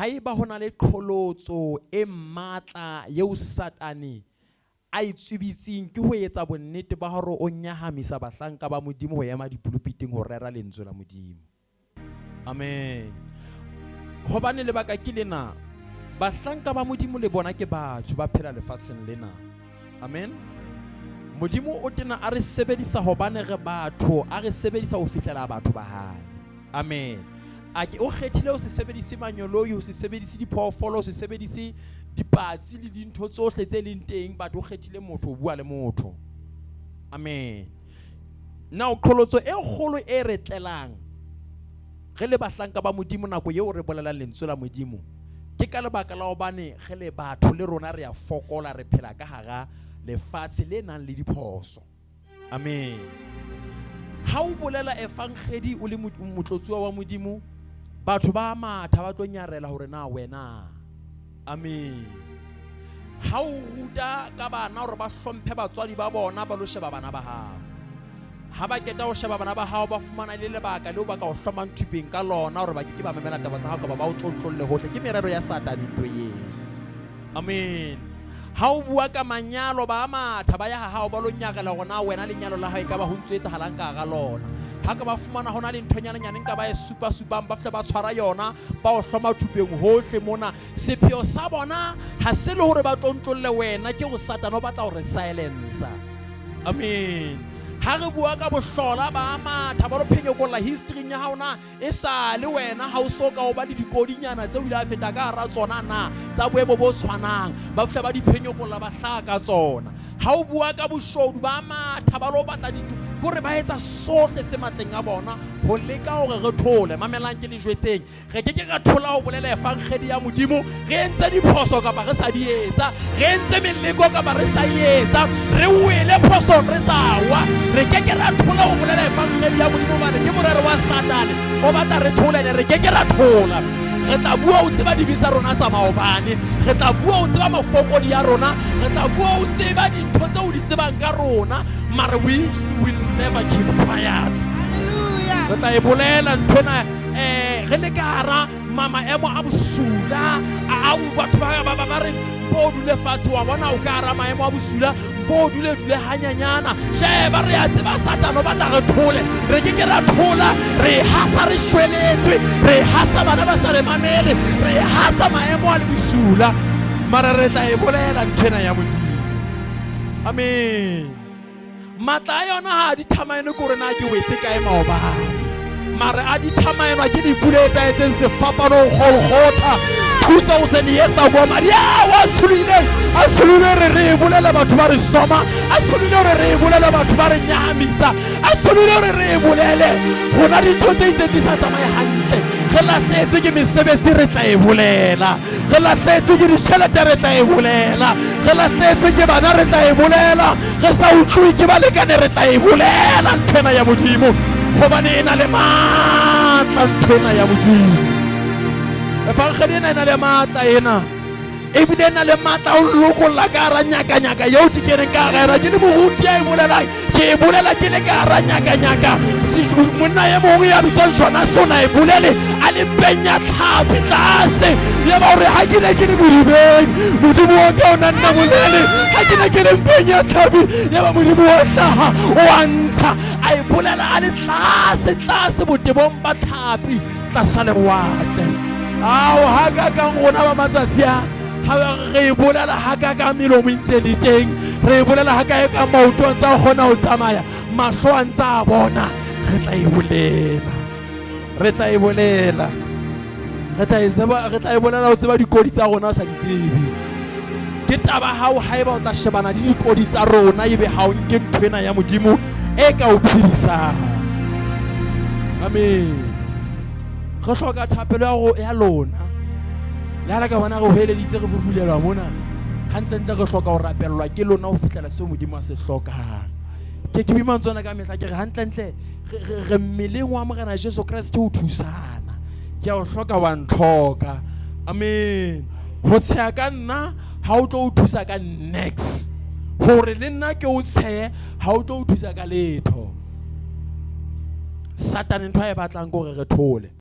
Haeba ho na le qholotso e matla eo Satane a e tswibitseng ke ho etsa bonnete ba hore o nyahamisa bahlanka ba Modimo ho ema dipulupiting ho rera lentswe la Modimo. Amen. Hobane lebaka ke lena, bahlanka ba Modimo le bona ke batho ba phela lefatsheng lena. Amen. Modimo o tena a re sebedisa hobane re batho, a re sebedisa ho fihlela batho ba hae. Amen. A ke o kgethile ho se sebedise manyoloi, ho se sebedise diphoofolo, ho se sebedise dipatsi le dintho tsohle tse leng teng, but o kgethile motho ho bua le motho. Amen. Now qholotso e kgolo e re tlelang re le bahlanka ba Modimo nako eo re bolelang lentswe la Modimo ke ka lebaka la hobane re le batho le rona re a fokola, re phela ka hara lefatshe le nang le diphoso. Amen. Ha o bolela evangedi o le motlotsuwa wa Modimo, batho ba matha ba tlo nyarela hore na wena. Amen. Ha o ruta ka bana hore ba hlomphe batswadi ba bona, ba lo sheba bana ba hao. Ha ba keta ho sheba bana ba hao, ba fumana le lebaka leo ba ka o hlomang thupeng ka lona hore ba ke ke ba mamela taba tsa hao kapa ba o tlontlolle hohle. Ke merero ya Satane ntho eo. Amen. Ha o bua ka manyalo, ba matha ba ya ha hao ba lo nyarela hore na wena lenyalo la hao e ka ba ho ntso etsahalang ka hara lona. Ha ka ba fumana ho na le nthonyana-nyane nka ba e supa-supang, ba fihla ba tshwara yona, ba o hloma thupeng hohle mona. Sepheo sa bona ha se le hore ba tlontlolle wena, ke hore Satane o batla ho re silencer. Amen. Ha re bua ka bohlola, ba matha ba lo phenyekolla history ya hao na E sa le wena ha o so ka o ba le dikodinyana tse o ile a feta ka hara tsona na tsa boemo bo tshwanang, ba fihla ba di phenyokolla ba hlaha ka tsona. Ha o bua ka boshodu ba matha ba lo batla dintho, kore ba etsa sohle se matleng a bona ho leka hore re thole. Mamelang ke le jwetseng, re ke ke ra thola ho bolela evangedi ya Modimo re entse diphoso kapa re sa di etsa, re entse meleko kapa re sa e etsa, re wele phosong re sa wa. Re ke ke ra thola ho bolela evangedi ya Modimo hobane ke morero wa Satane o batla re thole, ene re ke ke ra thola. Re tla bua o tseba dibe tsa rona tsa maobane, re tla bua o tseba mafokodi a rona, re tla bua o tseba dintho tseo o di tsebang ka rona, mare we will never keep quiet. Re tla e bolela nthwena re le ka hara maemo a bosula ao batho ba reng mpo o dule fatshe, wa bona o ka hara maemo a bosula, mpo o dule dule hanyanyana. Sheba, re a tseba Satane o batla re thole, re ke ke ra thola, re hasa re shweletswe, re hasa bana ba sa re mamele, re hasa maemo a le bosula, mara re tla e bolela nthwena ya Modimo. Amen. Matla a yona ha a dithamaeno ke hore na ke wetse kae maobane, mare a dithamaenwa ke lefu le etsahetseng sefapanong Golgotha 2000 years ago. Madi ao a tsholohileng, a tsholohile re re e bolela batho ba re soma, a tsholohile hore re e bolele batho ba re nyahamisa, a tsholohile hore re e bolele rona dintho tse itseng di sa tsamaye hantle, re lahlehetswe ke mesebetsi re tla e bolela, re lahlehetswe ke ditjhelete re tla e bolela, re lahlehetswe ke bana re tla e bolela, re sa utlwe ke balekane re tla e bolela nthwena ya Modimo, hobane e na le matla nthwena ya Modimo. Evangeli ena e na le matla ena, ebile e na le matla o lokolla ka hara nyakanyaka eo ke keneng ka hara yona. Ke le moruti ya e bolelang, ke e bolela ke le ka hara nyakanyaka. Monna e mongwe ya bitswang Jonas o na e bolele a le mpeng ya tlhapi tlase, ya ba hore ha ke ne ke le bodibeng Modimo wa ka o na nna molele, ha ke ne ke le mpeng ya tlhapi ya ba Modimo wa hlaha o a ntsha. A e bolela a le tlase tlase botebong ba tlhapi tlasa lewatle. Ao ha ka kang rona ba matsatsi a ha re e bolela ha ka ka melomo e ntse le teng, re e bolela ha ka e ka maoto a ntse a kgona ho tsamaya, mahlo a ntse a bona, re tla e bolela, re tla e bolela, re tla e tseba, re tla e bolela ho tseba dikodi tsa rona o sa di tsebe. Ke taba hao haeba o tla shebana le dikodi tsa rona ebe ha o nke nthwena ya Modimo e ka o phedisang. Amen. Re hloka thapelo ya lona. Le ha le ka bona re hoeleditse re fufulelwa mona, hantlentle re hloka ho rapellwa ke lona ho fihlela seo Modimo a se hlokang. Ke ke bima tsona ka mehla ke re hantlentle re mmeleng wa Morena Jesu Kreste ho thusana. Ke a o hloka wa ntlhoka. Amen. Ho tsheha ka nna ha o tlo o thusa ka next. Hore le nna ke o tshehe ha o tlo o thusa ka letho. Satane ntho a e batlang ke hore re thole.